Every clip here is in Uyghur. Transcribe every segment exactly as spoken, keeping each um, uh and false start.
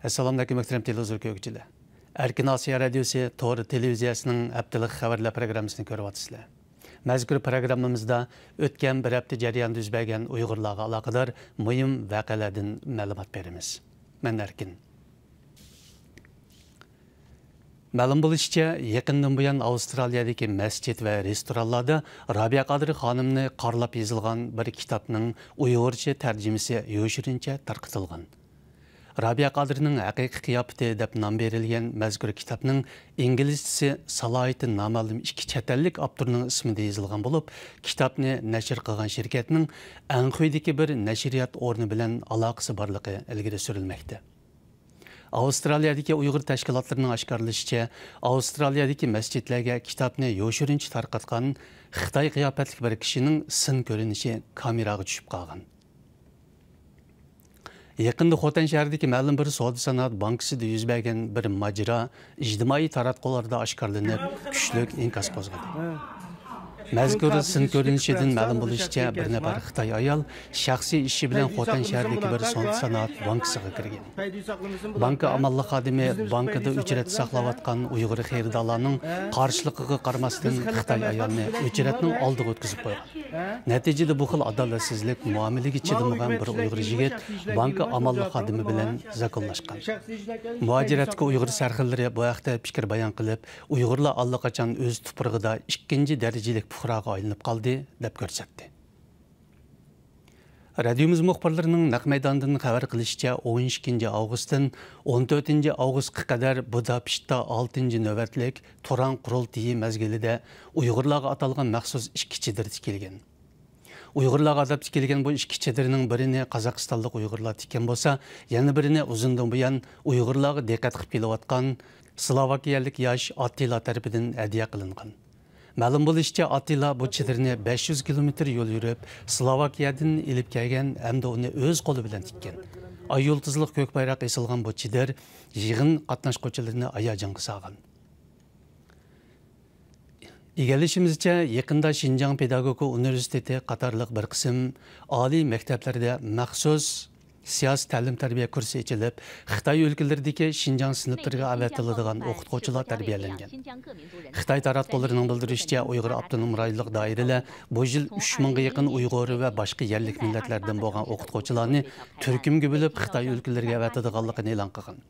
ئەسسالامۇئەلەيكۇم، مۆھتەرەم تېلېۋىزور كۆرگۈچىلەر. ئەركىن ئاسىيا رادىيوسى تور تېلېۋىزىيەسىنىڭ ھەپتىلىك خەۋەرلەر پروگراممىسىنى كۆرۈۋاتىسىلەر. مەزكۇر پروگراممىمىزدا ئۆتكەن بىر ھەپتە جەريانىدا يۈز بەرگەن ئۇيغۇرلارغا ئالاقىدار مۇھىم ۋەقەلەردىن مەلۇمات بېرىمىز. مەن ئەركىن. مەلۇم بولۇشىچە، يېقىندىن بۇيان ئاۋسترالىيەدىكى مەسچىت ۋە رېستورانلاردا رابىيە قادىر خانىمنى قارىلاپ يېزىلغان بىر كىتابنىڭ ئۇيغۇرچە تەرجىمىسى يوشۇرۇنچە تارقىتىلغان. رابىيە قادىرنىڭ ھەقىقىي قىياپىتى دەپ نام بېرىلگەن مەزكۇر كىتابنىڭ ئىنگلىزچىسى سالاھىدىن نامەلۇم ئىككى چەت ئەللىك ئاپتورنىڭ ئىسمىدا يېزىلغان بولۇپ، كىتابنى نەشر قىلغان شىركەتنىڭ ئەنخۇيدىكى بىر نەشرىيات ئورنى بىلەن ئالاقىسى بارلىقى ئىلگىرى سۈرۈلمەكتە. ئاۋسترالىيەدىكى ئۇيغۇر تەشكىلاتلىرىنىڭ ئاشكارىلىشىچە، ئاۋسترالىيەدىكى مەسچىتلەرگە كىتابنى يوشۇرۇنچە تارقاتقان خىتاي قىياپەتلىك بىر كىشىنىڭ سىن كۆرۈنۈشى كامېراغا چۈشۈپ قالغان. يېقىندا خوتەن شەھىرىدىكى مەلۇم بىر سودا سانائەت بانكىسىدا يۈز بەرگەن بىر ماجىرا ئىجتىمائىي تاراتقۇلاردا ئاشكارىلىنىپ، كۈچلۈك ئىنكاس قوزغىدى. مەزكۇر سىن كۆرۈنۈشىدىن مەلۇم بولۇشىچە، بىر نەپەر خىتاي ئايال شەخسىي ئىشى بىلەن خوتەن شەھىرىدىكى بىر سودا سانائەت بانكىسىغا كىرگەن. بانكا ئامانلىق خادىمى بانكىدا ئۆچرەت ساقلاۋاتقان ئۇيغۇر خېرىدارلارنىڭ قارشىلىقىغا قارىماستىن، خىتاي ئايالنى ئۆچرەتنىڭ ئالدىغا ئۆتكۈزۈپ قويغان. نەتىجىدە بۇ خىل ئادالەتسىزلىك مۇئامىلىگە چىدىمىغان بىر ئۇيغۇر يىگىت بانكا ئامانلىق خادىمى بىلەن زاكونلاشقان. مۇھاجىرەتتىكى ئۇيغۇر سەرخىللىرى بۇ ھەقتە پىكىر بايان قىلىپ، ئۇيغۇرلار ئاللىقاچان ئۆز تۇپرىقىدا ئىككىنچى دەرىجىلىك پۇقراغا ئايلىنىپ قالدى، دەپ كۆرسەتتى. رادىيومىز مۇخبىرلىرىنىڭ نەق مەيداندىن خەۋەر قىلىشىچە، ئون ئىككىنچى ئاۋغۇستتىن ئون تۆتىنچى ئاۋغۇستقا قەدەر بۇداپېشتتا ئالتىنچى نۆۋەتلىك تۇران قۇرۇلتىيى مەزگىلىدە ئۇيغۇرلارغا ئاتالغان مەخسۇس ئىككى چېدىر تىكىلگەن. ئۇيغۇرلارغا ئاتاپ تىكىلگەن بۇ ئىككى چېدىرنىڭ بىرىنى قازاقىستانلىق ئۇيغۇرلار تىككەن بولسا، يەنە بىرىنى ئۇزۇندىن بۇيان ئۇيغۇرلارغا دىققەت قىلىپ كېلىۋاتقان سلوۋاكىيەلىك ياش ئاتتىلا تەرىپىدىن ھەدىيە قىلىنغان. مەلۇم بولۇشىچە، ئاتتىلا بۇ چېدىرنى بەش يۈز كىلومېتىر يول يۈرۈپ، سلوۋاكىيەدىن ئېلىپ كەلگەن ھەمدە ئۇنى ئۆز قولى بىلەن تىككەن. ئاي يۇلتۇزلۇق كۆك بايراق ئېسىلغان بۇ چېدىر يىغىن قاتناشقۇچىلىرىنى ھاياجانغا سالغان. ئىگىلىشىمىزچە، يېقىندا شىنجاڭ پېداگوگىكا ئۇنىۋېرسىتېتى قاتارلىق بىر قىسىم ئالىي مەكتەپلەردە مەخسۇس سىياسىي تەلىم-تەربىيە كۇرسى ئېچىلىپ، خىتاي ئۆلكىلىرىدىكى شىنجاڭ سىنىپلىرىغا ئەۋەتىلىدىغان ئوقۇتقۇچىلار تەربىيەلەنگەن. خىتاي تاراتقۇلىرىنىڭ بىلدۈرۈشىچە، ئۇيغۇر ئاپتونوم رايونلۇق دائىرىلەر بۇ يىل ئۈچ مىڭغا يېقىن ئۇيغۇر ۋە باشقا يەرلىك مىللەتلەردىن بولغان ئوقۇتقۇچىلارنى تۈركۈمگە بۆلۈپ، خىتاي ئۆلكىلىرىگە ئەۋەتىدىغانلىقىنى ئېلان قىلغان.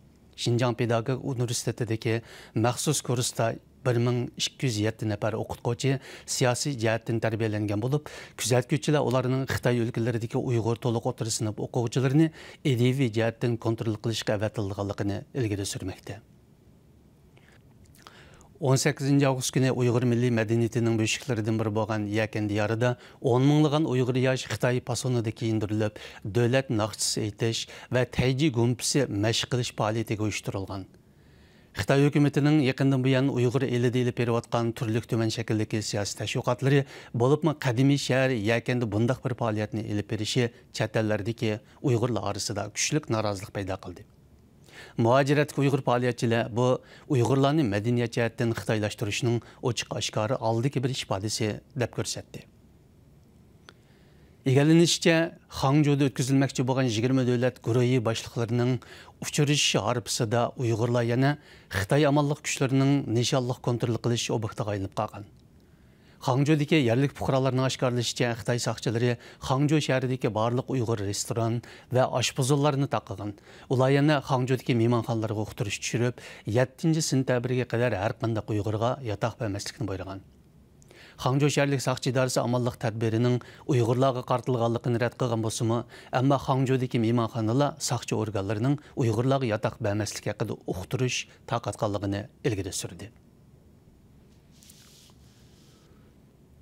شىنجاڭ پېداگوگىكا ئۇنىۋېرسىتېتىدىكى مەخسۇس كۇرستا بىر مىڭ ئىككى يۈز يەتتە نەپەر ئوقۇتقۇچى سىياسىي جەھەتتىن تەربىيەلەنگەن بولۇپ، كۆزەتكۈچىلەر ئۇلارنىڭ خىتاي ئۆلكىلىرىدىكى ئۇيغۇر تولۇق ئوتتۇرا سىنىپ ئوقۇغۇچىلىرىنى ئىدىيىۋى جەھەتتىن كونترول قىلىشقا ئەۋەتىلىدىغانلىقىنى ئىلگىرى سۈرمەكتە. ئون سەككىزىنچى ئاۋغۇست كۈنى ئۇيغۇر مىللىي مەدەنىيىتىنىڭ بۆشۈكلىرىدىن بىرى بولغان يەكەن دىيارىدا ئون مىڭلىغان ئۇيغۇر ياش خىتاي پاسونىدا كىيىندۈرۈلۈپ، دۆلەت ناخشىسى ئېيتىش ۋە تەيجى گۇمپىسى مەشىق قىلىش پائالىيىتىگە ئۇيۇشتۇرۇلغان. خىتاي ھۆكۈمىتىنىڭ يېقىندىن بۇيان ئۇيغۇر ئېلىدە ئېلىپ بېرىۋاتقان تۈرلۈك تۈمەن شەكىلدىكى سىياسىي تەشۋىقاتلىرى، بولۇپمۇ قەدىمىي شەھەر يەكەندە بۇنداق بىر پائالىيەتنى ئېلىپ بېرىشى چەت ئەللەردىكى ئۇيغۇرلار ئارىسىدا كۈچلۈك نارازىلىق پەيدا قىلدى. مۇھاجىرەتتىكى ئۇيغۇر پائالىيەتچىلەر بۇ ئۇيغۇرلارنى مەدەنىيەت جەھەتتىن خىتايلاشتۇرۇشنىڭ ئوچۇق-ئاشكارا ئالدىكى بىر ئىپادىسى، دەپ كۆرسەتتى. ئىگىلىنىشىچە، خاڭجۇدا ئۆتكۈزۈلمەكچى بولغان يىگىرمە دۆلەت گۇرۇھى باشلىقلىرىنىڭ ئۇچرىشىش ھارپىسىدا ئۇيغۇرلار يەنە خىتاي ئامانلىق كۈچلىرىنىڭ نىشانلىق كونترول قىلىش ئوبيېكتىغا ئايلىنىپ قالغان. خاڭجۇدىكى يەرلىك پۇقرالارنىڭ ئاشكارىلىشىچە، خىتاي ساقچىلىرى خاڭجۇ شەھىرىدىكى بارلىق ئۇيغۇر رېستوران ۋە ئاشپۇزۇللارنى تاقىغان. ئۇلار يەنە خاڭجۇدىكى مېھمانخانىلارغا ئۇقتۇرۇش چۈشۈرۈپ، يەتتىنچى سېنتەبىرگە قەدەر ھەرقانداق ئۇيغۇرغا ياتاق بەرمەسلىكنى بۇيرۇغان. خاڭجۇ شەھەرلىك ساقچى ئىدارىسى ئامانلىق تەدبىرىنىڭ ئۇيغۇرلارغا قارىتىلغانلىقىنى رەت قىلغان بولسىمۇ، ئەمما خاڭجۇدىكى مېھمانخانىلار ساقچى ئورگانلىرىنىڭ ئۇيغۇرلارغا ياتاق بەرمەسلىك ھەققىدە ئۇقتۇرۇش تارقاتقانلىقىنى ئىلگىرى سۈردى.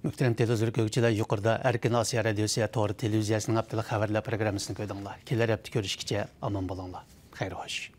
مۆھتەرەم تېلېۋىزور كۆرگۈچىلەر، يۇقىرىدا ئەركىن ئاسىيا رادىيوسى تور تېلېۋىزىيەسىنىڭ ھەپتىلىك خەۋەرلەر پروگراممىسىنى كۆردۈڭلار. كېلەر ھەپتە كۆرۈشكىچە ئامان بولۇڭلار. خەير خوش.